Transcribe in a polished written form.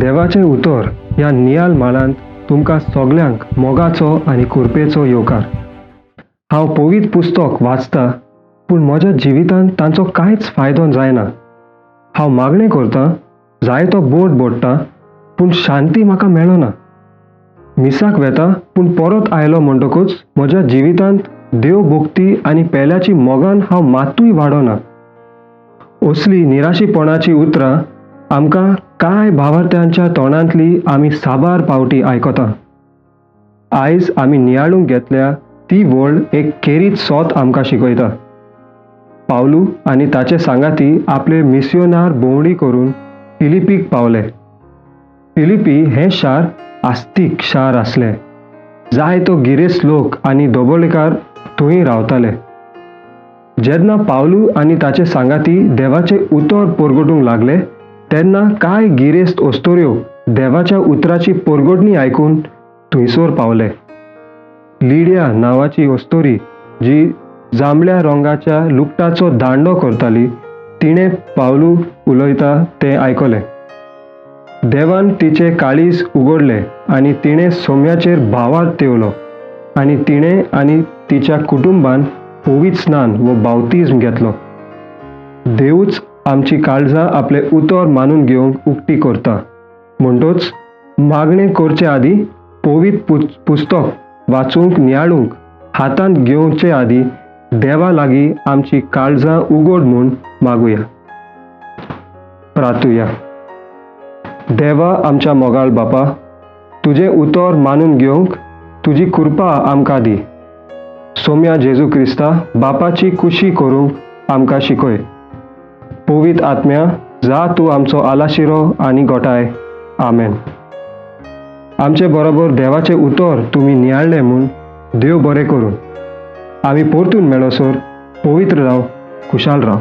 देवाचें उतर ह्या नियाल माळांत तुमकां सगल्यांक मोगाचो आनी कुरपेचो येवकार. हांव पवित्र पुस्तक वाचतां पूण म्हज्या जिवितांत तांचो कांयच फायदो जायना. हांव मागणें करतां, जायतो बोट बोडटा पूण शांती म्हाका मेळना. मिसाक वेता पूण परत आयलो म्हणटकूच म्हज्या जिवितांत देव भक्ती आनी पेल्याची मोगान हांव मातूय वाडना. असली निराशीपणाची उतरां आमकां कांय भावार्थ्यांच्या तोंडांतली आमी साबार पावटी आयकता. आयज आमी नियाळूंक घेतल्या ती वळ एक खेरीत सोत आमकां शिकयता. पावलू आनी ताचे सांगाती आपले मिसियोनार भोंवडी करून फिलिपीक पावले. फिलिपी हें शार आस्तीक शार आसलें. जायतो गिरेस्त लोक आनी दोबोलेकार थंय रावताले. जेन्ना पावलू आनी ताचे सांगाती देवाचें उतर परगटूंक लागले तेन्ना कांय गिरेस्त अस्तोऱ्यो देवाच्या उतराची परगटणी आयकून थंयसर पावले. लिडिया नांवाची अस्तोरी जी जांबळ्या रंगाच्या लुगटाचो दांडो करताली तिणें पावलू उलयता तें आयकलें. देवान तिचें काळीज उगडलें आनी तिणें सोम्याचेर भावार्थ तेवलो आनी तिणें आनी तिच्या कुटुंबान पवित्र स्नान वो बावतिज्म घेतलो. देवूच आमची काळजां आपलें उतर मानून घेवंक उक्ती करता. म्हणटूच मागणें करचे आदीं पवित्र पुस्तक वाचूंक नियाळूंक हातांत घेवचे आदीं देवा लागीं आमची काळजां उगड म्हूण मागुया. प्रातुया. देवा आमच्या मोगाळ बापा, तुजें उतर मानून घेवंक तुजी कृपा आमकां दी. सोम्या जेजू क्रिस्ता बापाची कुशी करूंक आमकां शिकय. पवित्र आत्म्या जा तूं आमचो आलाशिरो आनी गोठाय. आमेन. आमचे बरोबर देवाचें उतर तुमी नियाळ्ळें म्हूण देव बरें करूं. आमी परतून मेळसर पवित्र राव, खुशाल राव.